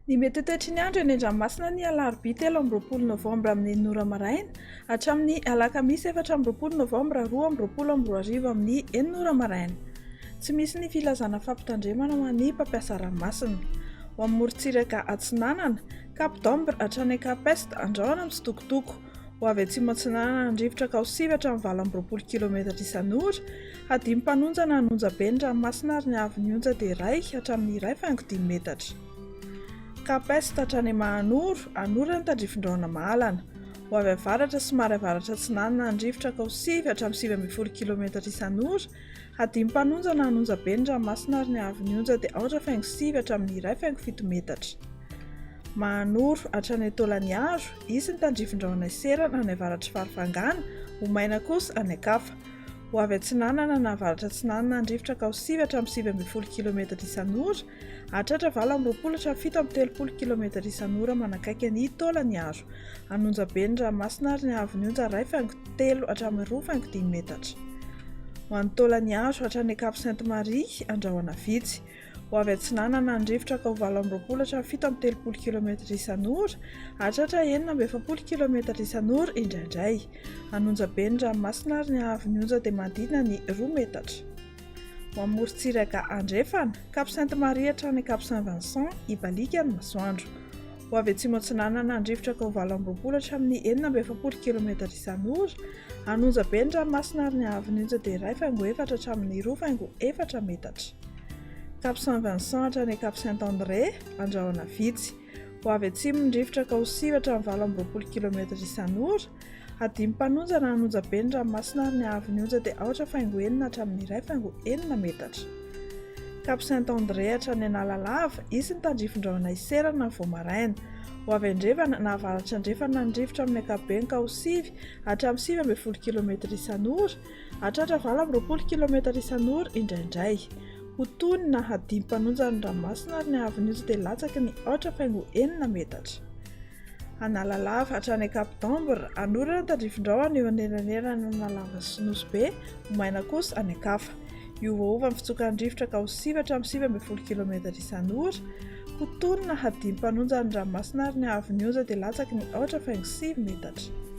Ny mety ho toetry ny andro eny an-dranomasina ny alarobia 23 novambra amin'ny enina ora maraina hatramin'ny alakamisy 24 novambra 2022 amin'ny enina ora maraina. Tsy misy ny filazana fampitandremana ho an'ny mpampiasa ranomasina. Ho amin'ny morontsiraka atsinanana, Cap d'Ambre hatrany Cap Est, andrahona mitsitokotoko. Ho avy atsimo atsinanana ny rivotra ka ho sivy hatramin'ny 28 kilometatra isan'ora, hadimy mpanonja na hanonja be ny ranomasina ary ny haavon'ny onja dia iray hatramin'ny iray faingo dimy metatra. Cap Est hatrany Mahanoro, Anorana tandrifin-drahona mahalana. Ho avy avaratra somary avaratra atsinanana ny rivotra ka ho sivy hatramin'ny 19 kilometatra isan'ora, hadimy mpanonja na hanonja be ny ranomasina ary ny haavon'ny onja dia aotra faingo sivy hatramin'ny iray faingo fito metatra. Mahanoro hatrany Taolagnaro, hisy ny tandrifin-drahona hiserana any avaratr'i Farafangana, ho maina kosa any an-kafa. Ho avy atsinanana na avaratra atsinanana ny rivotra ka ho sivy hatramin'ny 19 kilometatra isan'ora, Hahatratra 28 hatramin'ny 37 kilometatra isan'ora manakaiky an'i Taolagnaro. Hanonja be ny ranomasina ary ny haavon'ny onja iray faingo telo hatramin'ny roa faingo dimy metatra. Ho an'i Taolagnaro hatrany Cap Sainte Marie, andrahona vitsy. Ho avy atsinanana ny rivotra ka ho 28 hatramin'ny 37 kilometatra isan'ora, hahatratra 46 kilometatra isan'ora indraindray. Hanonja be ny ranomasina ary ny haavon'ny onja dia manodidina ny roa metatra. Ho amin'ny morontsiraka andrefana, Cap Sainte Marie hatrany Cap Saint Vincent, hibaliaka ny masoandro. Ho avy atsimo atsinanana ny rivotra ka ho 28 hatramin'ny 46 kilometatra isan'ora. Hanonja be ny ranomasina ary ny haavon'ny onja dia iray faingo efatra hatramin'ny roa faingo efatra metatra. Cap Saint Vincent hatrany Cap Saint André, andrahona vitsy. Ho avy atsimo ny rivotra ka ho sivy hatramin'ny 28 kilometatra isan'ora. Hadimy mpanonja na hanonja be ny ranomasina ary ny haavon'ny onja dia aotra faingo enina hatramin'ny iray faingo enina metatra. Cap Saint André hatrany Analalava, hisy ny tandrifin-drahona hiserana vao maraina. Ho avy andrefana na avaratra andrefana ny rivotra amin'ny ankapobeny ka ho sivy hatramin'ny 19 kilometatra isan'ora, hahatratra 28 kilometatra isan'ora indraindray. Ho tony na hadimy mpanonja ny ranomasina ary ny haavon'ny onja dia latsaky ny aotra faingo enina metatra. Analalava hatrany Cap d'Ambre, Anorana tandrifin-drahona eo anelanelan'Analava sy Nosy Be, ho maina kosa any an-kafa. Hiovaova ny fitsokan'ny rivotra ka ho sivy hatramin'ny 19 kilometatra isan'ora. Ho tony na hadimy mpanonja ny ranomasina ary ny haavon'ny onja dia latsaky ny aotra faingo sivy metatra.